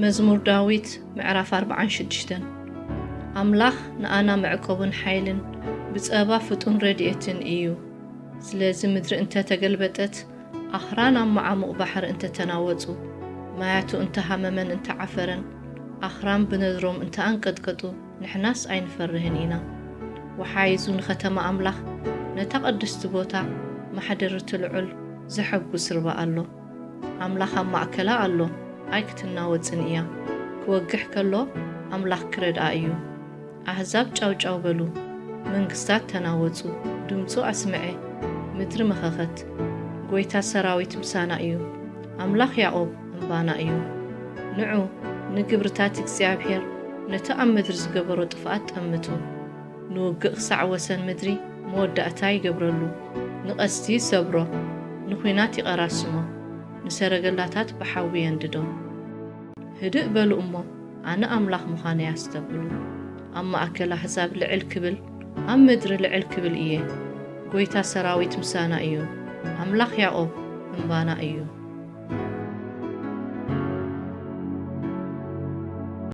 መዝሙር ዳዊት ምዕራፍ ኣርብዓን ሽዱሽተን። ኣምላኽ ንኣና መዕቆብን ሓይልን፣ ብጸባ ፍጡን ረድኤትን እዩ። ስለዚ ምድሪ እንተ ተገልበጠት፣ ኣኽራን ኣብ መዓሙቕ ባሕሪ እንተ ተናወጹ፣ ማያቱ እንተ ሃመመን እንተ ዓፈረን፣ ኣኽራን ብነድሮም እንተ ኣንቀጥቀጡ፣ ንሕናስ ኣይንፈርህን ኢና። ወሓይዙ ንኸተማ ኣምላኽ፣ ነታ ቅድስቲ ቦታ፣ ማሕደር እቲ ልዑል፣ ዘሐጉስ ርባ ኣሎ። ኣምላኽ ኣብ ማእከላ ኣሎ፣ ኣይክትናወጽን እያ። ክወግሕ ከሎ፣ ኣምላኽ ክረድኣ እዩ። ኣህዛብ ጫውጫው በሉ፣ መንግስታት ተናወጹ፣ ድምጹ ኣስምዐ፣ ምድሪ መኸኸት። ጐይታ ሰራዊት ምሳና እዩ፣ ኣምላኽ ያዕቆብ እምባና እዩ። ንዑ፣ ንግብርታት እግዚኣብሄር፣ ነቲ ኣብ ምድሪ ዝገበሮ ጥፍኣት ጠምቱ። ንውግእ ክሳዕ ወሰን ምድሪ መወዳእታ ይገብረሉ። ንቐስቲ ይሰብሮ፣ ንኲናት ይቐራስሞ፣ ንሰረገላታት ብሓዊ የንድዶ። ህድእ በሉ እሞ፣ ኣነ ኣምላኽ ምዃነይ ኣስተብህሉ። ኣብ ማእከል ኣህዛብ ልዕል ክብል፣ ኣብ ምድሪ ልዕል ክብል እየ። ጐይታ ሰራዊት ምሳና እዩ፣ ኣምላኽ ያዕቆብ እምባና እዩ።